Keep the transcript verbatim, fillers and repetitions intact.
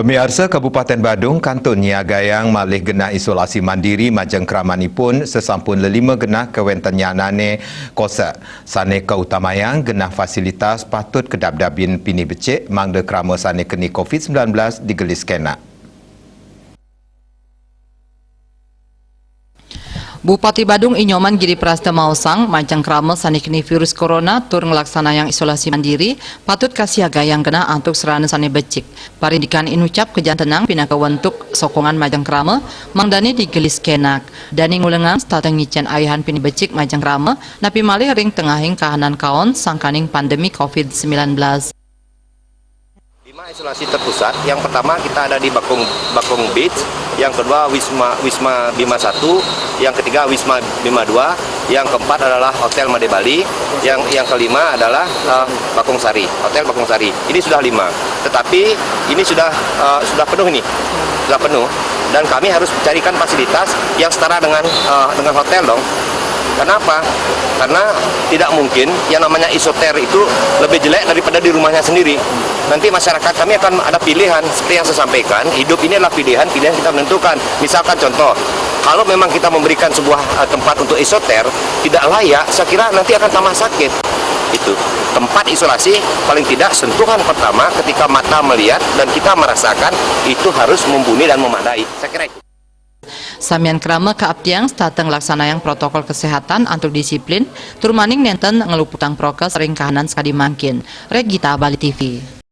Pamiarsa, Kabupaten Badung kantun nyiagayang malih genah isolasi mandiri majeng kramanipun sasampun lelima genah kawéntenanyané kosa. Sané kautamayang genah fasilitas patut kadabdabin pinih becik mangda krama sané keni covid sembilan belas digelis kénak. Bupati Badung I Nyoman Giri Prasta maosang, majeng krama sané keni virus corona tur nglaksanayang isolasi mandiri, patut kasiagayang genah antuk sarana sané becik. Parindikan inucap kajantenang pinaka wentuk sokongan majeng krama, mangdané digelis kénak. Dané ngulengang setata ngicén awihan pinih becik majeng krama, napi malih ring tengahing kahanan kaon sangkaning pandemi covid sembilan belas. Lima isolasi terpusat. Yang pertama kita ada di Bakung, Bakung Beach, yang kedua Wisma, Wisma Bima satu, yang ketiga Wisma Bima dua, yang keempat adalah Hotel Made Bali, yang, yang kelima adalah, eh, Bakung Sari, Hotel Bakung Sari. Ini sudah lima. Tetapi ini sudah, eh, sudah penuh ini. Sudah penuh. Dan kami harus carikan fasilitas yang setara dengan, eh, dengan hotel dong. Kenapa? Karena tidak mungkin yang namanya isoter itu lebih jelek daripada di rumahnya sendiri. Nanti masyarakat kami akan ada pilihan, seperti yang saya sampaikan, hidup ini adalah pilihan, pilihan kita menentukan. Misalkan contoh, kalau memang kita memberikan sebuah, eh, tempat untuk isoter tidak layak, saya kira nanti akan tambah sakit. Itu tempat isolasi, paling tidak sentuhan pertama ketika mata melihat dan kita merasakan itu harus mumpuni dan memadai. Saya kira itu. Samian krama kaaptiang setata nglaksanayang protokol kesehatan antuk disiplin, tur maning nénten ngluputang prokes ring kahanan sakadi mangkin. Regita, Bali T V.